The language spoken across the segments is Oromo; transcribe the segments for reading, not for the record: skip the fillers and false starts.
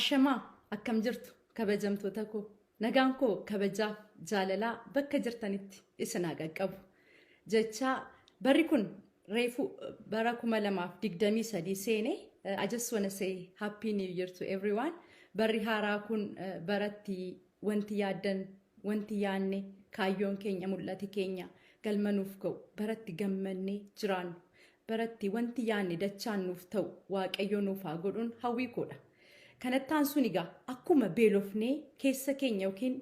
Ashamaa, akkam jirtu kabajamtoota koo? Nagaan koo kabajaaf jaalalaa bakka jirtanitti isin haa qaqqabu. Jecha barri kun reefu bara 2023 seene. I just wanna say happy new year to everyone. Barri haaraa kun baratti wanti yaaddan, wanti yaanne, kaayyoon keenya, mul'ati keenya galma nuuf ga'u, baratti gammannee jiraannu, baratti wanti yaanne dachaan nuuf ta'u Waaqayyo nuuf haa godhuun hawwii koodha. Kanatti aansuun egaa akkuma beelofnee keessa keenya yookiin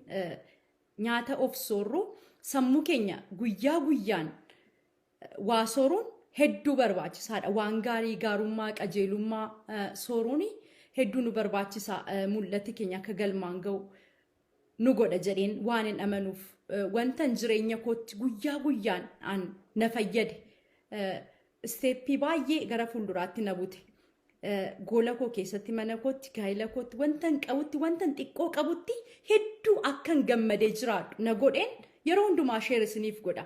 nyaata of soorru, sammuu keenya guyyaa guyyaan waa sooruun hedduu barbaachisaadha. Waan gaarii, gaarummaa, qajeelummaa sooruun hedduu nu barbaachisa, mul'ati keenya akka galmaan ga'u nu godha jedheen waan hin amanuuf, wantan jireenya kootti guyyaa guyyaan an na fayyade, step baay'ee gara fuulduraatti na bute. Gola koo keessatti, mana kootti, gaa'ela kootti, wantan qabutti, wantan xiqqoo qabutti hedduu akkan gammadee jiraadhu na godheen yeroo hundumaa share isiniif godha.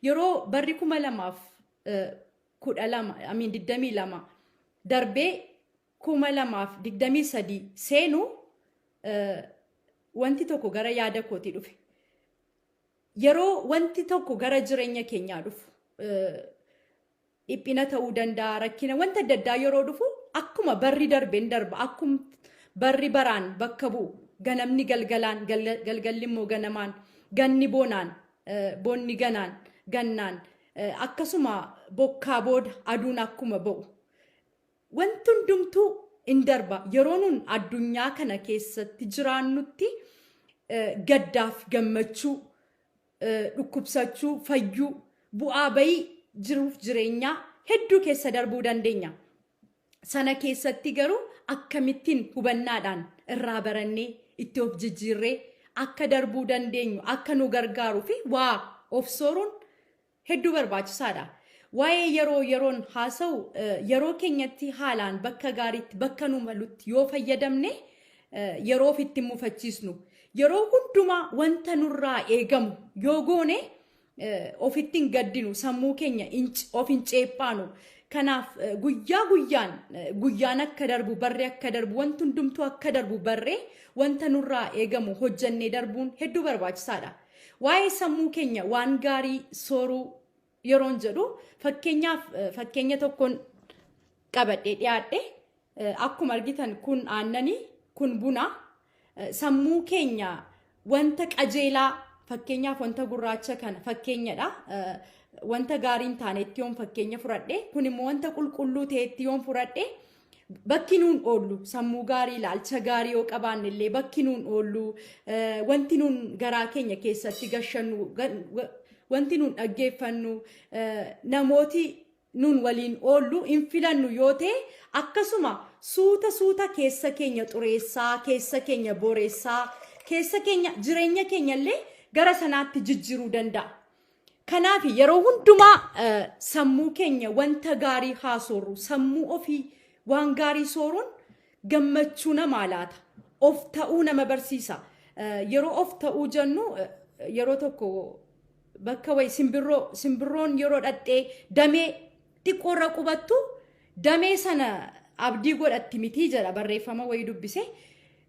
Yeroo barri 2012, amiin, 22 darbee 2023 seenuu wanti tokko gara yaada kootii dhufe. Yeroo wanti tokko gara jireenya keenyaa dhufu, dhiphina ta'uu danda'a, rakkina wanta adda addaa yeroo dhufu, akkuma barri darbeen darba, akkuma barri baraan bakka bu'u, ganamni galgalaan, galgalli immoo ganamaan, ganni bonaan, bonni ganaan, gannaan, akkasuma bokkaa booda aduun akkuma ba'u. Wanti hundumtuu in darba. Yeroo nun addunyaa kana keessatti jiraannutti gaddaaf gammachuu, dhukkubsachuu, fayyuu, bu'aa bayii jiruuf jireenyaa hedduu keessa darbuu dandeenya. Sana keessatti garuu akkamittiin hubannaadhaan irraa barannee itti of jijjiirree akka darbuu dandeenyu akka nu gargaaruu fi waa of sooruun hedduu barbaachisaadha. Waa'ee yeroo yeroon haasa'u, yeroo keenyatti haalaan bakka gaariitti, bakka nu malutti yoo fayyadamne, yeroo ofitti mufachiisnu, yeroo hundumaa wanta nurraa eegamu yoo goone, ofitti hin gaddinu, sammuu keenya of hin ceephaanu. Kanaaf guyyaa guyyaan, guyyaan akka darbu, barri akka darbu, wanti hundumtuu akka darbu barree wanta nurraa eegamu hojjannee darbuun hedduu barbaachisaadha. Waa'ee sammuu keenya waan gaarii sooruu yeroon jedhu, fakkeenyaaf fakkeenya tokkoon qabadhee dhiyaadhe. Akkuma argitan kun aannanii, kun buna. Sammuu keenya wanta qajeelaa, fakkeenyaaf wanta gurraacha kana fakkeenyadha. Wanta gaarii hin taanetti yoon fakkeenya fudhadhe, kun immoo wanta qulqulluu ta'etti yoon fudhadhe, bakki nuun oollu, sammuu gaarii, ilaalcha gaarii yoo qabaanne illee, bakki nuun oollu, wanti nuun garaa keenya keessatti gashannu, wanti nuun dhaggeeffannu, namooti nuun waliin oollu hin filannu yoo ta'e, akkasuma suuta suuta keessa keenya xureessaa, keessa keenya boreessaa, keessa keenya, jireenya keenya illee gara sanaatti jijjiiruu danda'a. Kanaaf yeroo hundumaa sammuu keenya wanta gaarii haa soorru. Sammuu ofii waan gaarii sooruun gammachuu namaa laata. Of ta'uu nama barsiisa. Yeroo of ta'uu jennu, yeroo tokko bakka wayi simbirroon yeroo dhaxxee damee xiqqoorra qubattu, damee sana abdii godhatti mitii jedha barreeffama wayii dubbise.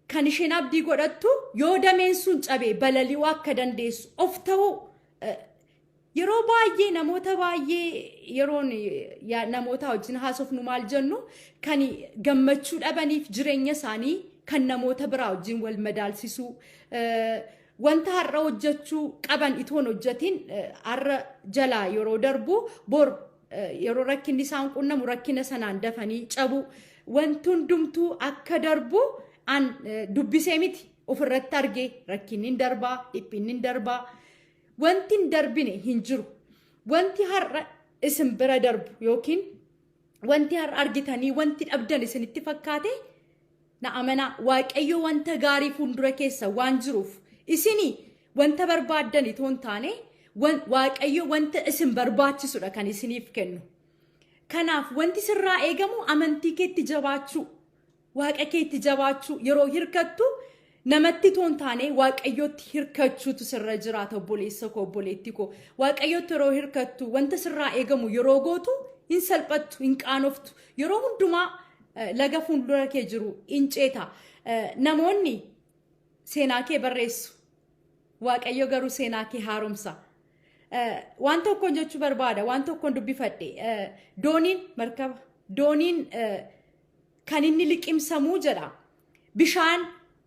Kan isheen abdii godhattu yoo dameen sun cabee balali'uu akka dandeessu of ta'uu. Yeroo baay'ee namoota baay'ee yeroon namoota wajjin haasofnu maal jennu? Kan gammachuu dhabaniif jireenya isaanii kan namoota biraa wajjin wal madaalsisuu, wanta har'a hojjechuu qaban itoon hojjetin har'a jalaa yeroo darbu, bor yeroo rakkinni isaan qunnamu rakkina sanaan dafanii cabu. Wanti hundumtuu akka darbu an dubbisee miti, ofirratti argee. Rakkinni hin darbaa, dhiphinni hin darbaa, wanti hin darbine hin jiru. Wanti har'a isin bira darbu yookiin wanti har'a argitanii wanti dhabdan isinitti fakkaate, na amanaa, Waaqayyo wanta gaarii fuuldura keessa waan jiruuf, isinii wanta barbaaddan itoo hin taane, Waaqayyo wanta isin barbaachisudha kan isiniif kennu. Kanaaf wanti sirraa eegamu amantii keetti jabaachuu, Waaqa keetti jabaachuu, yeroo hirkattu namatti itoo hin taane Waaqayyootti hirkachuutu sirra jiraata, obboleessa koo, obboleetti koo. Waaqayyootti yeroo hirkattu, wanta sirraa eegamu yeroo gootu, hin salphattu, hin qaanoftu. Yeroo hundumaa laga fuuldura kee jiru hin ceeta. Namoonni seenaa kee barreessu. Waaqayyo garuu seenaa kee haaromsa. Waan tokkoon jechuu barbaada, waan tokkoon dubbifadhe. Dooniin markaba, dooniin kan inni liqimsamuu jedha. Bishaan,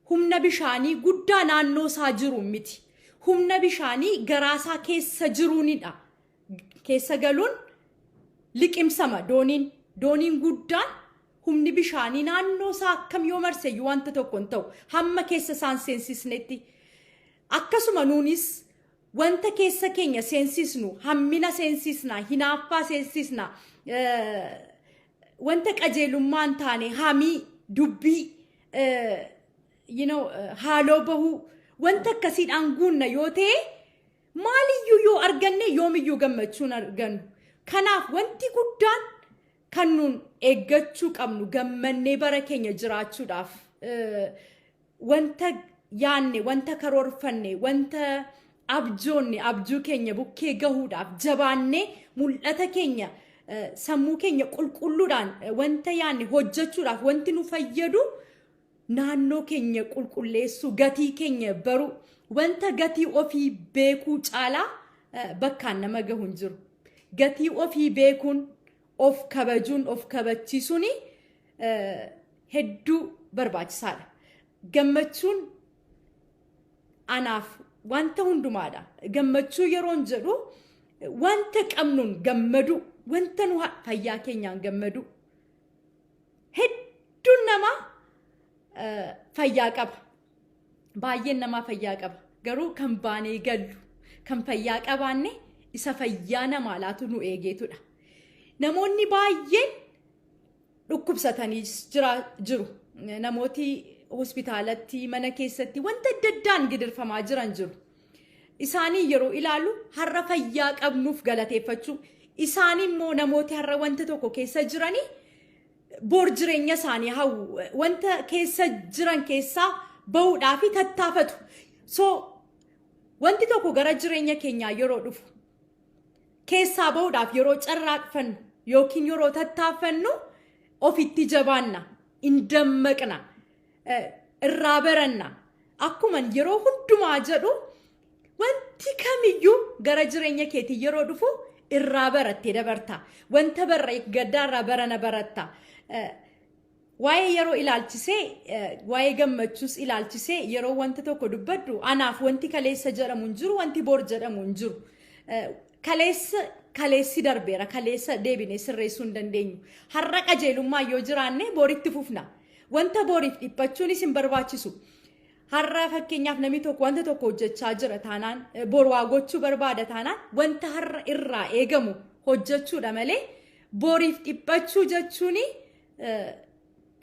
humna bishaanii guddaa naannoo isaa jiru miti. Humna bishaanii garaasaa keessa jiruunidha. Keessa galuun liqimsama dooniin. Dooniin guddaan humni bishaanii naannoo isaa akkam yoo marseyyuu wanta tokko hin ta'u. Hamma keessa isaan seensisnetti. Akkasuma nuunis wanta keessa keenya seensisnu, hammina seensisna, hinaaffaa seensisna, wanta qajeelummaa hin taane, hamii, dubbii, haaloo bahuu, wanta akkasiidhaan guunna yoo ta'e, maaliyyuu yoo arganne yoomiyyuu gammachuun argannu. Kanaaf wanti guddaan kan nuun eeggachuu qabnu gammannee bara keenya jiraachuudhaaf, wanta yaanne, wanta karoorfanne, wanta abjoonne, abjuu keenya bukkee gahuudhaaf jabaannee mul'ata keenya, sammuu keenya qulqulluudhaan wanta yaanne hojjechuudhaaf wanti nu fayyadu naannoo keenya qulqulleessuu, gatii keenya baruu. Wanta gatii ofii beekuu caalaa bakkaan nama gahu hin jiru. Gatii ofii beekuun, of kabajuun, of kabachiisuun hedduu barbaachisaadha. Gammachuun anaaf wanta hundumaadha. Gammachuu yeroon jedhu, wanta qabnuun gammadu, wanta nu fayyaa keenyaan gammadu. Hedduun namaa fayyaa qaba. Baay'een namaa fayyaa qaba. Garuu kan baanee gallu, kan fayyaa qabaanne, isa fayyaa namaa laatu nu eegeetudha. Namoonni baay'een dhukkubsatanii jiru. Namooti hospitaalatti, mana keessatti wanta adda addaan gidirfamaa jiran jiru. Isaanii yeroo ilaalu, har'a fayyaa qabnuuf galateeffachuu. Isaan immoo namooti har'a wanta tokko keessa jiranii bor jireenya isaanii hawwu. Wanta keessa jiran keessaa bahuudhaaf tattaafatu. So wanti tokko gara jireenya keenyaa yeroo dhufu, keessaa bahuudhaaf yeroo carraaqfannu yookiin yeroo tattaaffannu, ofitti jabaanna, hin dammaqna, irraa baranna. Akkuma yeroo hundumaa jedhu, wanti kamiyyuu gara jireenya keetii yeroo dhufu irraa barattee dabarta. Wanta barra gaddaarraa barana baratta. Waa'ee yeroo ilaalchisee, waa'ee gammachuus ilaalchisee, yeroo wanta tokko dubbadhu, anaaf wanti kaleessa jedhamu hin jiru, wanti bor jedhamu hin jiru. Kaleessa kaleessi darbeera, kaleessa deebinee sirreessuu hin dandeenyu. Har'a qajeelummaa yoo jiraanne boritti fufna. Wanta boriif dhiphachuunis hin barbaachisu. Har'a fakkeenyaaf namni tokko wanta tokko hojjechaa jira taanaan, bor waa gochuu barbaada taanaan, wanta har'a irraa eegamu hojjechuudha malee boriif dhiphachuu jechuun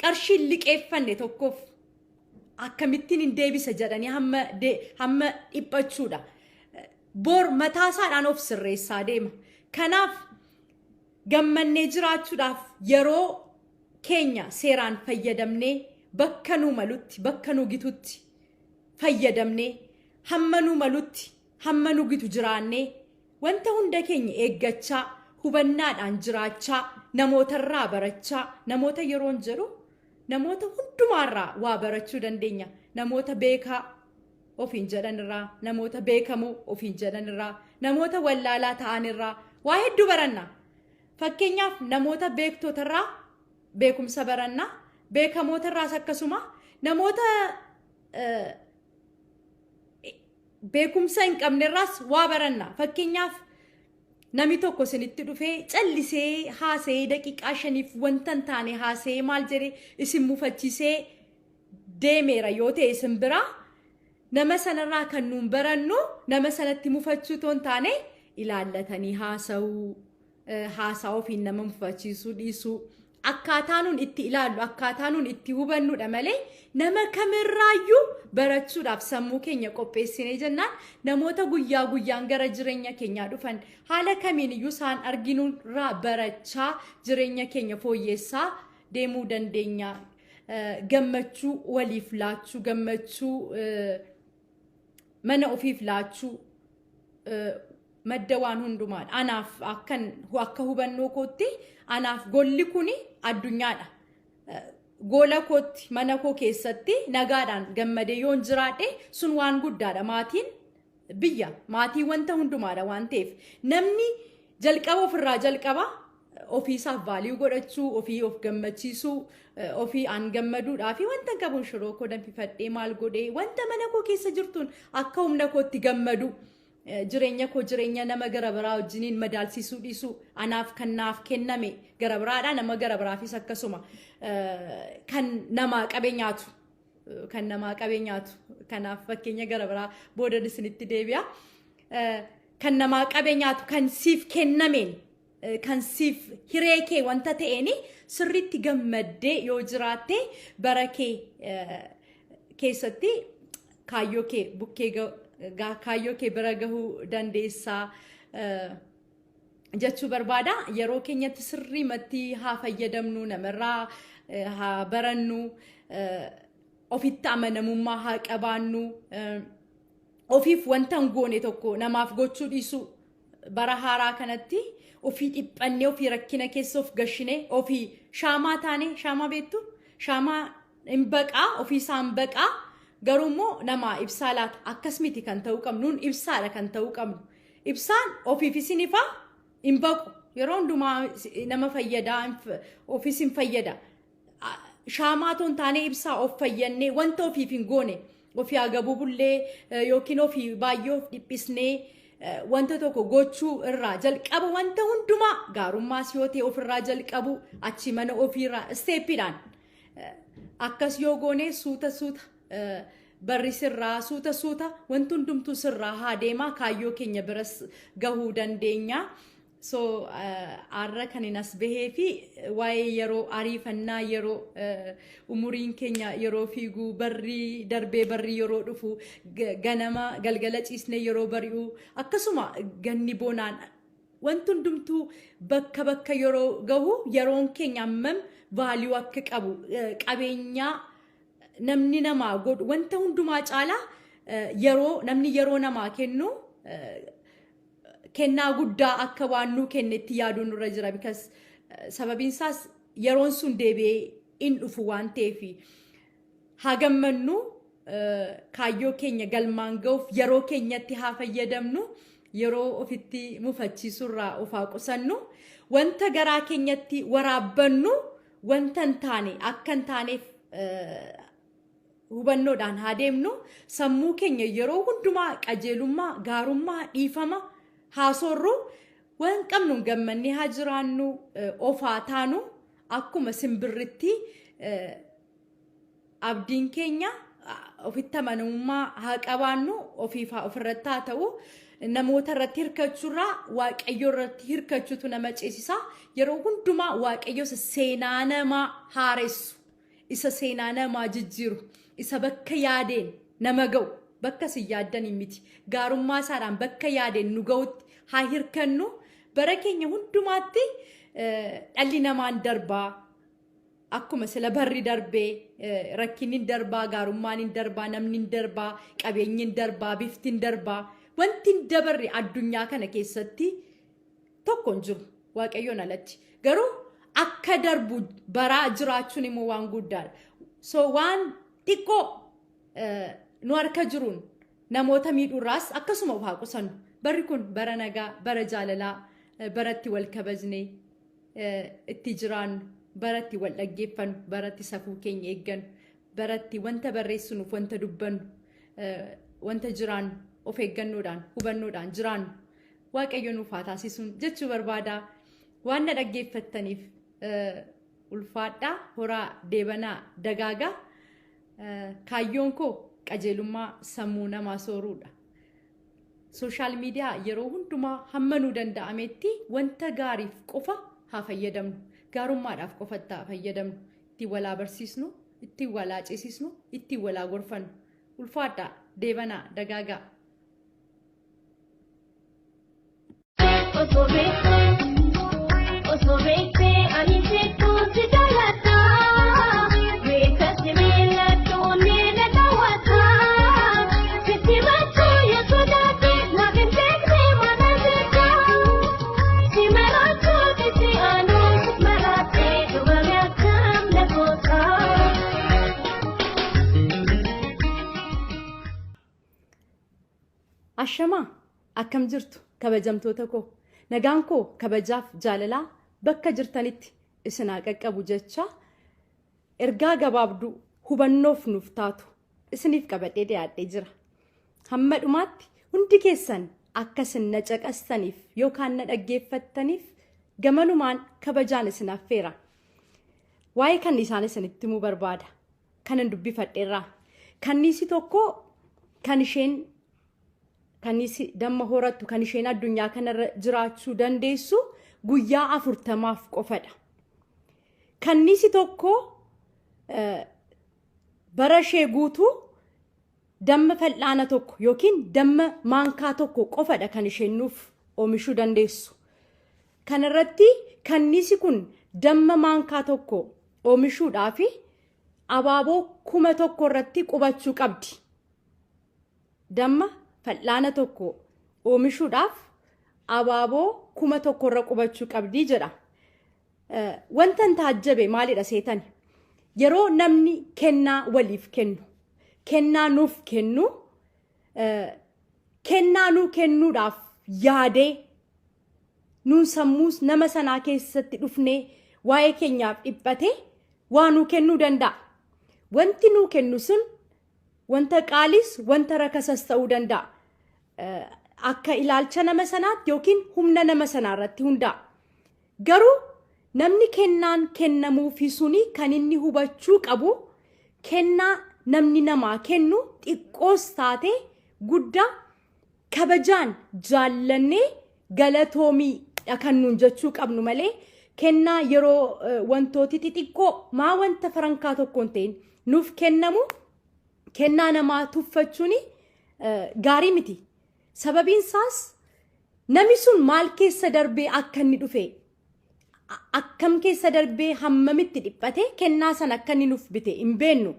qarshii liqeeffanne tokkoof akkamittiin hin deebisa jedhanii hamma dhiphachuudha. Bor mataa isaadhaan of sirreessaa deema. Kanaaf gammannee jiraachuudhaaf yeroo keenya seeraan fayyadamnee, bakka nuu malutti, bakka nu gitutti fayyadamnee, hamma nuu malutti, hamma nu gitu jiraannee, wanta hunda keenya eeggachaa, hubannaadhaan jiraachaa, namootarraa barachaa. Namoota yeroon jedhu, namoota hundumaarraa waa barachuu dandeenya. Namoota beekaa ofiin jedhanirraa, namoota beekamoo ofiin jedhanirraa, namoota wallaalaa ta'anirraa waa hedduu baranna. Fakkeenyaaf namoota beektotarraa beekumsa baranna, beekamootarraas akkasuma, namoota beekumsa hin qabnerraas waa baranna. Fakkeenyaaf namni tokko isinitti dhufee callisee haasa'ee, daqiiqaa 5f wanta hin taane haasa'ee, maal jedhee isin mufachiisee deemeera yoo ta'e, isin biraa nama sanarraa kan nuun barannu nama sanatti mufachuu otoo hin taane, ilaallatanii haasa'uu, haasaa ofiin nama mufachiisuu dhiisuu, akkaataa nuun itti ilaallu, akkaataa nuun itti hubannudha malee, nama kamirraayyuu barachuudhaaf sammuu keenya qopheessinee jennaan, namoota guyyaa guyyaan gara jireenya keenyaa dhufan haala kamiin iyyuu isaan arginurraa barachaa jireenya keenya fooyyessaa deemuu dandeenya. Gammachuu waliif laachuu, gammachuu mana ofiif laachuu madda waan hundumaadha. Anaaf akkan akka hubannoo kootti, anaaf golli kuni addunyaadha. Gola kootti, mana koo keessatti nagaadhaan gammadee yoon jiraadhe sun waan guddaadha. Maatiin biyya, maatii wanta hundumaadha waan ta'eef, namni jalqaba ofirraa jalqaba. Ofiisaaf value godhachuu, ofii of gammachiisuu, ofii aan gammaduudhaa fi wanta qabuun shiroo koo danfifadhee, maal godhee, wanta mana koo keessa jirtuun akka humna kootti gammadu, jireenya koo jireenya nama gara biraa wajjiniin madaalsisuu dhiisuu, anaaf kan naaf kenname gara biraadha, nama gara biraafis akkasuma. Kan namaa qabe nyaatu, kan namaa qabe nyaatu. Kanaaf fakkeenya gara biraa booda isinitti deebi'a. Kan namaa qabe nyaatu, kan siif kennameen, kan siif hiree kee wanta ta'een sirriitti gammaddee yoo jiraatte, bara kee keessatti kaayyoo kee bukkee, kaayyoo kee bira gahuu dandeessaa jechuu barbaada. Yeroo keenyatti sirriimatti haa fayyadamnu, namarraa haa barannu, ofitti amanamummaa haa qabaannu, ofiif wanta hin goone tokko namaaf gochuu dhiisuu. Bara haaraa kanatti ofii dhiphannee, ofii rakkina keessa of gashine, ofii shaamaa taane. Shaamaa beektu? Shaamaa hin baqaa, ofii isaa hin baqaa, garuu immoo namaa ibsaa laata. Akkas miti kan ta'uu qabnu. Nuun ibsaadha kan ta'uu qabnu. Ibsaan ofiif isin ifaa, hin baqu, yeroo hundumaa nama fayyadaa, ofiis hin fayyada. Shaamaa otoo hin taane ibsaa of fayyannee, wanta ofiif hin goone, ofii agabuu bullee yookiin ofii baay'ee of dhiphisnee wanta tokko gochuu irraa jalqaba, wanta hundumaa gaarummaas yoo ta'e ofirraa jalqabu, achi mana ofiirraa step iidhaan akkas yoo goone, suuta suuta barri sirraa, suuta suuta wanti hundumtuu sirraa haa deemaa, kaayyoo keenya biras gahuu dandeenya. So har'a kan hin as bahee fi waa'ee yeroo, ariifannaa yeroo, umuriin keenya yeroo fiigu, barri darbee barri yeroo dhufu, ganama galgala ciisnee yeroo bari'u, akkasuma ganni bonaan, wanti hundumtuu bakka bakka yeroo gahu, yeroon keenya hammam value akka qabu, qabeenyaa namni namaa godhu wanta hundumaa caalaa, yeroo namni yeroo namaa kennu kennaa guddaa akka waan nuu kennetti yaaduun nurra jira, because sababiin isaas yeroon sun deebi'ee in dhufu waan ta'eef. Haa gammannu, kaayyoo keenya galmaan ga'uuf yeroo keenyatti haa fayyadamnu, yeroo ofitti mufachiisurraa of haa qusannu, wanta garaa keenyatti waraabbannu wanta hin taane akka hin taaneef hubannoodhaan haa deemnu. Sammuu keenya yeroo hundumaa qajeelummaa, gaarummaa, dhiifama haa soorru. Waan qabnu gammannee haa jiraannu, of haa taanu. Akkuma simbirritti abdiin keenya ofitti amanamummaa haa qabaannu, ofiif haa ofirratti haa ta'u. Namoota irratti hirkachuurraa Waaqayyo irratti hirkachuutu nama ceesisa. Yeroo hundumaa Waaqayyo isa seenaa namaa haaressu, isa seenaa namaa jijjiiru, isa bakka yaadeen nama ga'u, bakka isin yaaddan hin miti, gaarummaa isaadhaan bakka yaadeen nu ga'utti haa hirkannu. Bara keenya hundumaatti dhalli namaan darbaa. Akkuma sila barri darbee, rakkinni hin darbaa, gaarummaan hin darbaa, namni hin darbaa, qabeenyi hin darbaa, bifti hin darbaa. Wanti hin dabarre addunyaa kana keessatti tokko hin jiru Waaqayyoon alatti. Garuu akka darbu baraa jiraachuun immoo waan guddaadha. So waan xiqqoo nu harka jiruun namoota miidhuurraas akkasuma of haa qusannu. Barri kun bara nagaa, bara jaalalaa, baratti wal kabajnee itti jiraannu, baratti wal dhaggeeffannu, baratti safuu keenya eeggannu, baratti wanta barreessinuuf, wanta dubbannu, wanta jiraannu of eeggannoodhaan, hubannoodhaan jiraannu Waaqayyo nuuf haa taasisuun jechuu barbaada. Waan na dhaggeeffattaniif ulfaadhaa, horaa, deebanaa, dagaagaa. Kaayyoon koo qajeelummaa sammuu namaa sooruudha. Social media yeroo hundumaa hamma nuu danda'ametti wanta gaariif qofa haa fayyadamnu. Gaarummaadhaaf qofa itti haa fayyadamnu. Ittiin walaa barsiisnu, ittiin walaa ceesisnu, ittiin walaa gorfannu. Ulfaadhaa, deebanaa, dagaagaa. Osoo beektee, osoo beektee, ani sittuu si jaalladha. Beeka si miilladhu, onnee na daawwata. Sitti machuu yoo sodaate, naaf hin beekne mana jecha. Si maraachuu si anuu maraatee, dhugame akkam na goota. Ashamaa, akkam jirtu kabajamtoota koo? Nagaan koo kabajaaf jaalalaa bakka jirtanitti isin haa qaqqabu jecha, ergaa gabaabduu hubannoof nuuf taatu isiniif qabadhee dhiyaadhee jira. Hamma dhumaatti hundi keessan akka isin na caqastaniif yookaan na dhaggeeffattaniif gamanumaan kabajaan isin affeera. Waa'ee kanniisaan isinitti himuu barbaada. Kanan dubbifadheerraa. Kanniisi tokko kan isheen kanniisi damma horattu, kan isheen addunyaa kanarra jiraachuu dandeessu guyyaa 40f qofadha. Kanniisi tokko bara ishee guutuu damma fal'aana tokko yookiin damma maankaa tokko qofadha kan isheen nuuf oomishuu dandeessu. Kanarratti kanniisi kun damma maankaa tokko oomishuudhaaf abaaboo 1000 irratti qubachuu qabdi. Damma fal'aana tokko oomishuudhaaf abaaboo 1000 irra qubachuu qabdi jedha. Wanta hin taajjabe maalidha seetani? Yeroo namni kennaa waliif kennu, kennaa nuuf kennu, kennaa nuu kennuudhaaf yaadee nuun sammuu nama sanaa keessatti dhufnee waa'ee keenyaaf dhiphatee waa nuu kennuu danda'a. Wanti nuu kennu sun wanta qaaliis wanta rakasas ta'uu danda'a. Akka ilaalcha nama sanaatti yookiin humna nama sanaa irratti hundaa'a. Garuu namni kennaan kennamuufi suni kan inni hubachuu qabu, kennaa namni namaa kennu xiqqoos taate guddaa kabajaan jaallannee galatoomiidha kan nuun jechuu qabnu malee, kennaa yeroo wantooti xixiqqoo maa wanta farankaa tokko hin ta'in nuuf kennamu kennaa namaa tuffachuun gaarii miti. Sababiin isaas namni sun maal keessa darbee akka inni dhufe, akkam keessa darbee, hammamitti dhiphate kennaa sana akka inni nuuf bite hin beennu.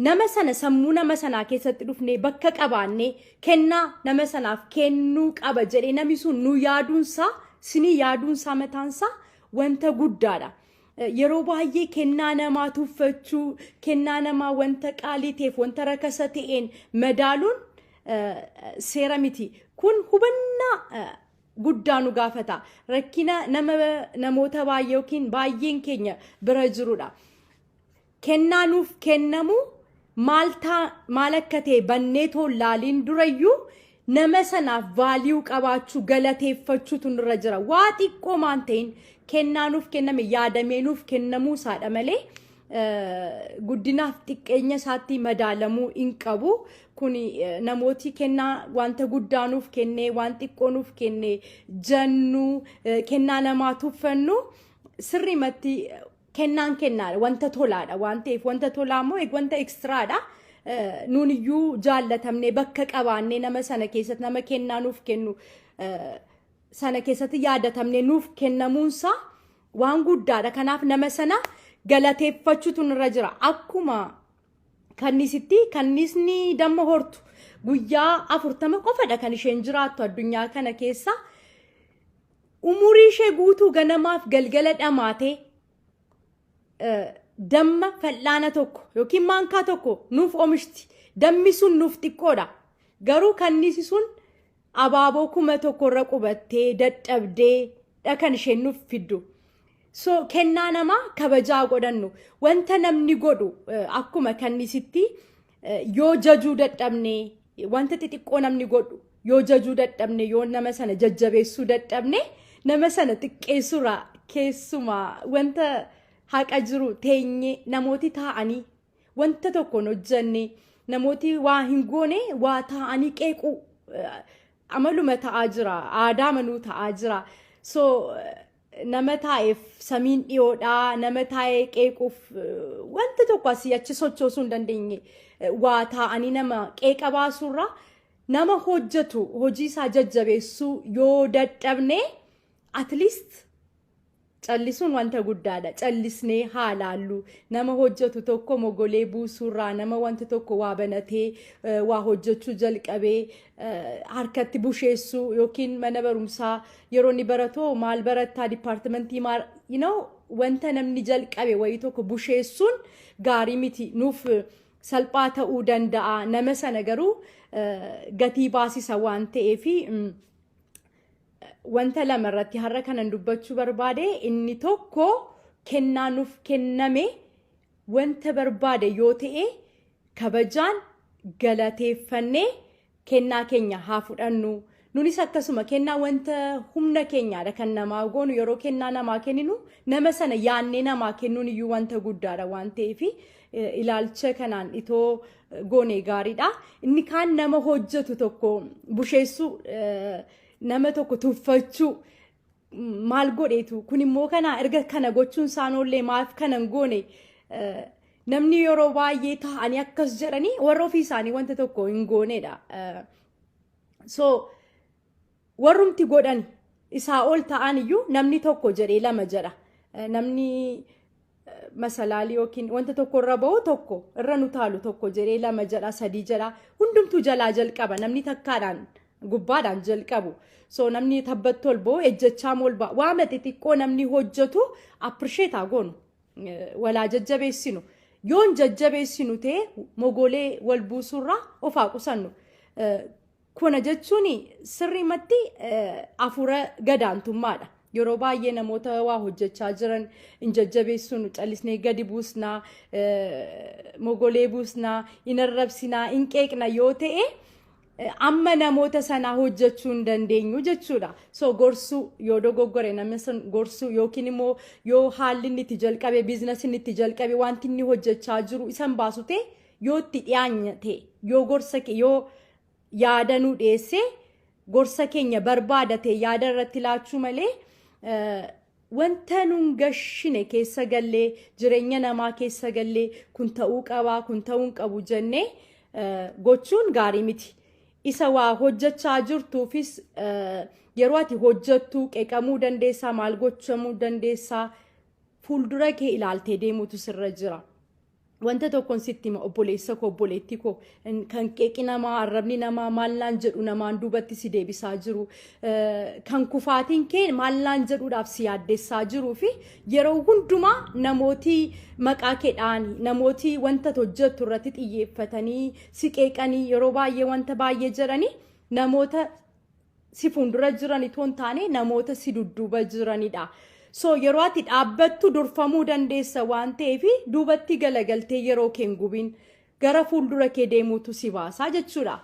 Nama sana sammuu nama sanaa keessatti dhufnee bakka qabaannee kennaa nama sanaaf kennuu qaba jedhee namni sun nu yaaduunsaa, sinii yaaduunsaa mataansaa wanta guddaadha. Yeroo baay'ee kennaa namaa tuffachuu, kennaa namaa wanta qaalii ta'eef wanta rakasa ta'een madaaluun seera miti. Kun hubannaa guddaa nu gaafata. Rakkina nama namoota baay'ee yookiin baay'een keenya bira jirudha. Kennaa nuuf kennamu maal akka ta'e bannee laaliin durayyuu nama sanaaf value qabaachuu, galateeffachuutu nurra jira. Waa xiqqoo maan ta'in kennaa nuuf kenname yaadamee nuuf kennamuu isaadha malee guddinaaf xiqqeenya isaatti madaalamuu hin qabu. Kuni namooti kennaa wanta guddaa nuuf kennee, waan xiqqoo nuuf kennee jennu, kennaa namaa tuffannu sirriimatti kennaan kennaadha, wanta tolaadha waan ta'eef, wanta tolaa immoo wanta extraadha. Nuun iyyuu jaallatamnee bakka qabaannee nama sana keessatti, nama kennaa nuuf kennu sana keessatti yaadatamnee nuuf kennamuunsaa waan guddaadha. Kanaaf nama sana galateeffachuutu nurra jira. Akkuma kannisitti kannisni damma hortu guyyaa 40 qofadha kan isheen jiraattu addunyaa kana keessa. Umurii ishee guutuu ganamaaf galgala dhamaatee damma fal'aana tokko yookiin maankaa tokko nuuf oomishti. Dammi sun nuuf xiqqoodha. Garuu kannisi sun abaaboo 1000 irra qubattee dadhabdee dha kan isheen nuuf fiddu. So kennaa namaa kabajaa godhannu. Wanta namni godhu akkuma kannisitti yoo jajuu dadhabne, wanta xixiqqoo namni godhu yoo jajuu dadhabne, yoo nama sana jajjabeessuu dadhabne, nama sana xiqqeessuurraa keessumaa wanta haqa jiru teenye namooti taa'anii wanta tokkoon hojjenne, namooti waa hin goone waa taa'anii qeequu amaluma ta'aa jira, aadaa manuu ta'aa jira. So nama taa'eef samiin dhiyoodhaa, nama taa'ee qeequuf wanta tokko asii achi sochoosuu hin dandeenye waa taa'anii nama qeeqa baasuurraa nama hojjetu hojii isaa jajjabeessuu yoo dadhabne, at least callisuun wanta guddaadha. Callisnee haa laallu. Nama hojjetu tokko mogolee buusuurraa, nama wanta tokko waa banatee waa hojjechuu jalqabee harkatti busheessuu yookiin mana barumsaa yeroo inni baratu maal barattaa, departmentii maal, wanta namni jalqabe wayii tokko busheessuun gaarii miti. Nuuf Salphaa ta'uu danda'a. Nama sana garuu gatii baasisa waan ta'eef, wanta lama irratti har'a kanan dubbachuu barbaade, inni tokko kennaa nuuf kenname wanta barbaade yoo ta'e kabajaan galateeffannee kennaa keenya haa fudhannu. Nunis akkasuma kennaa wanta humna keenyaadha kan namaa goonu. Yeroo kennaa namaa kenninu nama sana yaannee namaa kennuun iyyuu wanta guddaadha waan ta'eef, ilaalcha kanaan itoo goone gaariidha. Inni kaan nama hojjetu tokko busheessuu, nama tokko tuffachuu, maal godheetu kun immoo kana erga kana gochuun isaanollee maaf kana hin goone, namni yeroo baay'ee ta'anii akkas jedhanii warra ofii isaanii wanta tokko hin goonedha. So warrumti godhan isaa ol ta'an iyyuu namni tokko jedhee lama jedha. Namni masalaalii yookiin wanta tokko irra bahu tokko irra nu taalu tokko jedhee lama jedha, sadii jedha, hundumtuu jalaa jalqaba, namni takkaadhaan gubbaadhaan jalqabu. So namni tabbatti ol bahu ejjechaa ol ba'a. Waama xixiqqoo namni hojjetu appreciate haa goonu. Walaa jajjabeessinu. Yoon jajjabeessinu ta'e mogolee wal buusurraa of haa qusannu. Kuna jechuun sirriimatti hafuura gadaantummaadha. Yeroo baay'ee namoota waa hojjechaa jiran hin jajjabeessinu, callisnee gadi buusnaa, mogolee buusnaa, hin arrabsinaa, hin qeeqna yoo ta'e, amma namoota sanaa hojjechuu hin dandeenyu jechuudha. So gorsuu, yoo dogoggore namni sun gorsuu, yookiin immoo yoo haalli inni itti jalqabe, business inni itti jalqabe, wanti inni hojjechaa jiru isan baasu ta'e, yoo itti dhiyaanya ta'e, yoo gorsa yoo yaada nu dhiyeesse, gorsa keenya barbaada ta'e, yaada irratti laachuu malee wanta nun gashine keessa gallee, jireenya namaa keessa gallee, kun ta'uu qabaa, kun ta'uu hin qabu jennee gochuun gaarii miti. Isa waa hojjechaa jirtuufis yeroo ati hojjettu qeeqamuu dandeessaa, maal gochamuu dandeessaa, fuuldura kee ilaaltee deemuutu sirra jira. Wanta tokkoon sitti hima, obboleessa koo, obboleettii koo, kan qeeqi namaa, arrabni namaa, maallaan jedhu namaan duubatti si deebisaa jiru, kan kufaatiin kee maallaan jedhuudhaaf si yaaddessaa jiruu fi yeroo hundumaa namooti maqaa kee dha'anii, namooti wanta hojjettu irratti xiyyeeffatanii si qeeqanii, yeroo baay'ee wanta baay'ee jedhanii, namoota si fuuldura jiran itoo hin taane namoota si dudduuba jiranidha. So yeroo ati dhaabbattu durfamuu dandeessa waan ta'eef, duubatti galagaltee yeroo kee hin gubin, gara fuuldura kee deemuutu si baasaa jechuudha.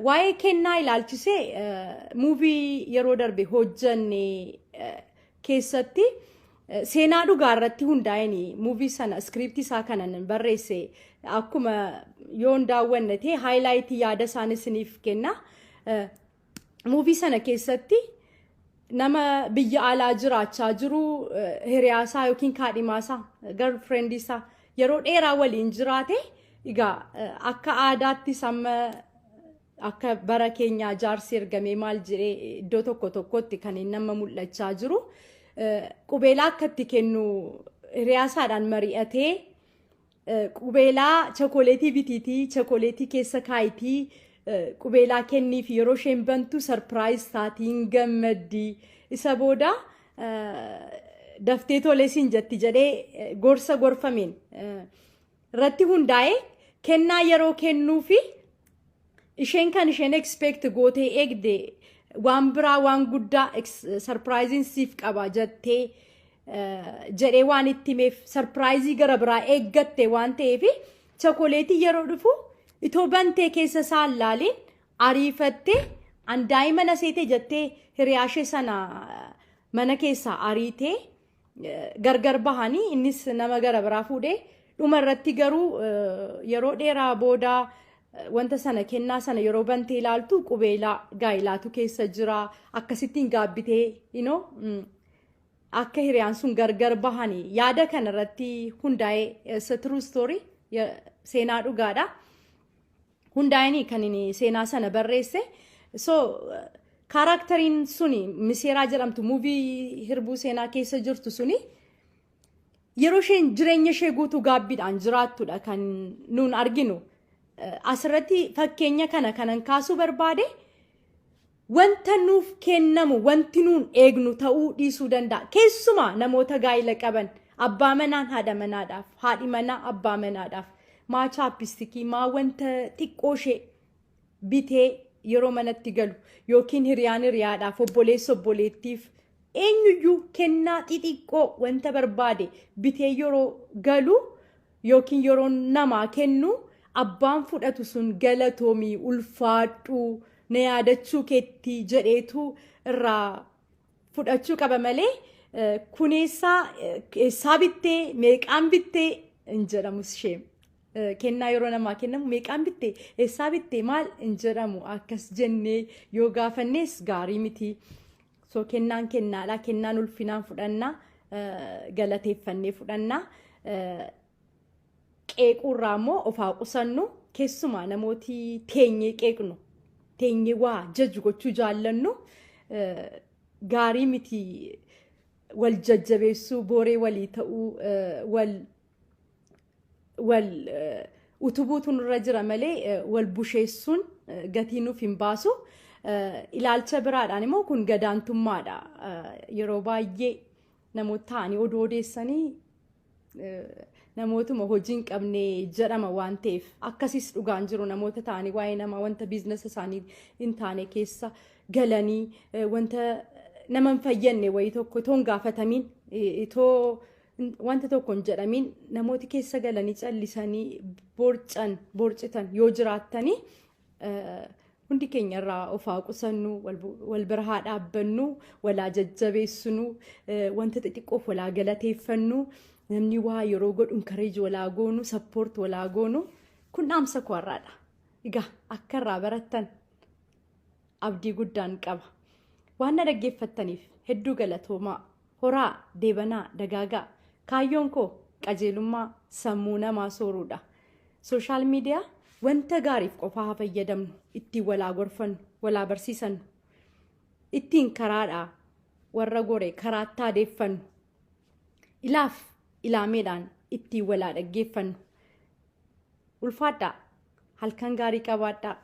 Waa'ee kennaa ilaalchisee movie yeroo darbe hojjanne keessatti seenaa dhugaa irratti hundaa'een movie sana script isaa kanan barreesse. Akkuma yoon daawwanne ta'e highlight yaada isaan isiniif kenna. Movie sana keessatti nama biyya alaa jiraachaa jiru hiriyaasaa yookiin kaadhimaasaa, girlfriend isaa yeroo dheeraa waliin jiraate. Egaa akka aadaattis amma akka bara keenyaa jaarsi ergamee maal jedhee iddoo tokko tokkotti kan inni nama mul'achaa jiru, qubeelaa akka itti kennu hiriyaasaadhaan mari'atee, qubeelaa chocolate bitiitii chocolate keessa kaayitii qubeelaa kenniif, yeroo isheen bantu surprise taatiin gammaddi, isa booda daftee tolee siin jetti jedhee gorsa gorfameen irratti hundaa'ee kennaa yeroo kennuufi, isheen kan isheen expect gootee eegde waan biraa, waan guddaa surprise siif qaba jettee jedhee waan itti himeef, surprise gara biraa eeggatte waan ta'eef, chocolate yeroo dhufu itoo bantee keessa isaan laaliin ariifattee an daa'ima na seete jettee hiriyaashee sana mana keessaa ariitee, gargar bahanii innis nama gara biraa fuudhee, dhuma irratti garuu yeroo dheeraa booda wanta sana, kennaa sana yeroo bantee ilaaltu qubeelaa gaa'ilaatu keessa jira. Akkasittiin gaabbitee akka hiriyaan sun gargar bahanii yaada kana irratti hundaa'ee, true story, seenaa dhugaadha. Hundaa'anii kan inni seenaa sana barreesse. So characteriin suni Miseeraa jedhamtu movie Hirbuu Seenaa keessa jirtu suni yeroo isheen jireenya ishee guutuu gaabbiidhaan jiraattudha kan nuun arginu. Asirratti fakkeenya kana kanan kaasuu barbaade, wanta nuuf kennamu wanti nuun eegnu ta'uu dhiisuu danda'a. Keessumaa namoota gaa'ila qaban, abbaa manaan haadha manaadhaaf, haadhi manaa abbaa manaadhaaf. Maa chapstick maa wanta xiqqoo ishee bitee yeroo manatti galu yookiin hiriyaan hiriyaadhaaf, obboleessa obboleettiif, eenyuyyuu kennaa xixiqqoo wanta barbaade bitee yeroo galu yookiin yeroo namaa kennu, abbaan fudhatu sun "Galatoomii, ulfaadhuu, na yaadachuu keetti" jedheetu irraa fudhachuu qaba malee kun eessaa eessaa bittee, meeqaan bittee hin jedhamu ishee. Kennaa yeroo namaa kennamu meeqaan bittee, eessaa bittee, maal hin jedhamu. Akkas jennee yoo gaafannes gaarii miti. So kennaan kennaadha. Kennaan ulfinaan fudhannaa, galateeffannee fudhannaa. Qeequurraa immoo of haa qusannu. Keessumaa namooti teenyee qeeqnu, teenyee waa jaju gochuu jaallannu, gaarii miti. Wal jajjabeessuu, booree walii ta'uu, wal utubuutu nurra jira malee wal busheessuun gatii nuuf hin baasu. Ilaalcha biraadhaan immoo kun gadaantummaadha. Yeroo baay'ee namoota ta'anii oduu odeessanii namootuma hojii hin qabne jedhama waan ta'eef, akkasis dhugaan jiru. Namoota ta'anii waa'ee namaa wanta business isaanii hin taane keessa galanii, wanta nama hin fayyadne wayii tokko itoo hin gaafatamiin, itoo wanta tokko hin jedhamiin namooti keessa galanii callisanii borcan borcitan yoo jiraattanii, hundi keenya irraa of haa qusannu, wal bira haa dhaabbannu, walaa jajjabeessinu, wanta xixiqqoof walaa galateeffannu, namni waa yeroo godhu encourage walaa goonu, support walaa goonu. Kun dhaamsa koo har'aadha. Egaa akka irraa barattan abdii guddaan qaba. Waan na dhaggeeffattaniif hedduu galatoomaa. Horaa, deebanaa, dagaagaa. Kaayyoon koo qajeelummaa sammuu namaa sooruudha. Social media wanta gaariif qofaa haa fayyadamnu, ittiin walaa gorfannu, walaa barsiisannu, ittiin karaadhaa warra gore karaatti adeeffannu, ilaaf ilaameedhaan ittiin walaa dhaggeeffannu. Ulfaadhaa, halkan gaarii qabaadhaa.